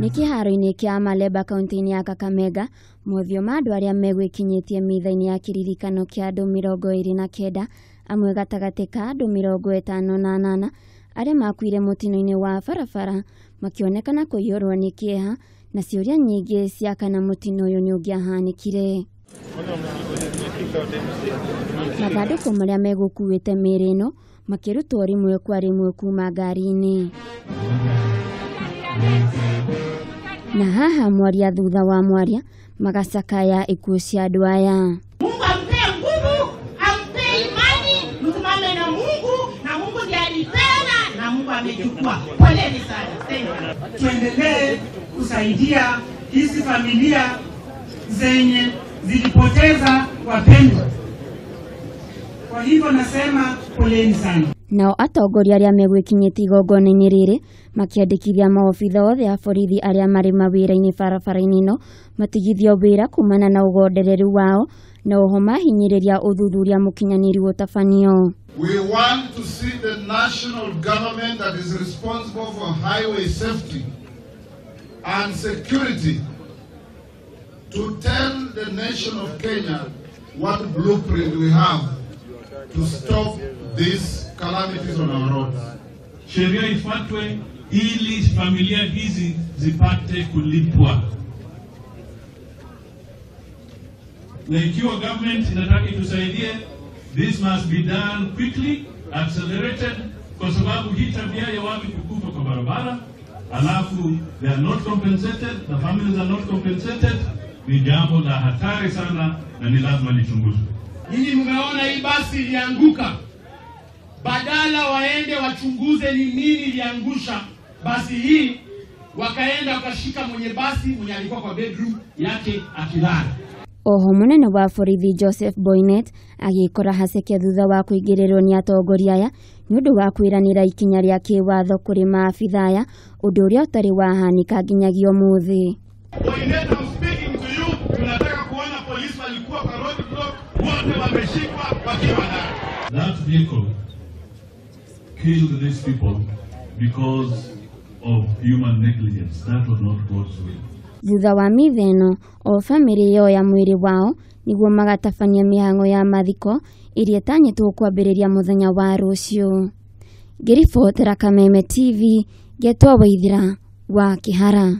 Nĩ kĩharo-inĩ kĩa Maleba kaunti-inĩ ya Kakamega, mothiũ ma andũ arĩa megwĩkinyĩtie mitha-inĩ ya kĩririkano kĩa andũ 29, amwe gatagatĩ ka andũ 58 arĩa makuire mũtino-inĩ wa barabara makĩonekana kũiyũrwo nĩ kĩeha na ciũria nyingĩ cia kana mũtino ũyũ nĩ ũngĩahanĩkire. Mathandũkũ marĩa megũkuĩte mĩĩrĩ ĩno makĩrutwo rĩmwe kwa rĩmwe kuma ngari-inĩ. Na haha mwaria thutha wa mwaria magacakaya ikuũ cia andũ aya. Mungu ampe nguvu, ampe imani, msimame na Mungu, na Mungu ndiye alipenda na Mungu amechukua. Poleni sana. Thank you. Tuendelee kusaidia hizi familia zenye zilipoteza wapendwa. Kwa hivyo nasema poleni sana. Nao atongoria arĩa megwĩkinyĩtie igongona-inĩ rĩrĩ makĩandĩkithia maobitha othe a borithi arĩa marĩ mawĩra-inĩ barabara-inĩ ĩno matigithio wĩra kumana na ũgondereru wao na oho mahinyĩrĩria ũthuthuria mũkinyanĩru ũtabanio. We want to see the national government that is responsible for highway safety and security to tell the nation of Kenya what blueprint we have to stop these calamities on our roads. Sheria ifuatwe ili familia hizi zipate kulipwa. Na ikiwa government inataka itusaidie, this must be done quickly, accelerated, kwa sababu hii tabia ya watu kukufa kwa barabara, alafu they are not compensated, the families are not compensated, ni jambo la hatari sana na ni lazima lichunguzwe. Nyinyi mmeona hii basi ilianguka. Badala waende wachunguze ni nini iliangusha basi hii, wakaenda wakashika mwenye basi mwenye alikuwa kwa bedroom yake akilala. Oho munene wa borithi Joseph Boynet agĩkora haceke thutha wa kũingĩrĩrwo nĩ atongoria aya nĩ ũndũ wa kwĩranĩra ikinya rĩa kĩwatho kũrĩ maabitha aya, ũndũ ũrĩa ũtarĩ wahanĩka nginyagia ũmũthĩ. Boynet, I'm speaking to you. Tunataka kuona polisi walikuwa kwa roadblock wote wameshikwa wakiwa ndani. That vehicle killed these people because of human negligence. That was not God's will. Thutha wa mitha ĩno, o bamĩrĩ yoya mwĩrĩ wao nĩguo magatabania mĩhang'o ya mathiko ĩrĩa ĩtanyĩtwo kwambĩrĩria mũthenya wa rũciũ. Ngĩribotera Kameme TV, ngetwo Waithira wa Kĩhara.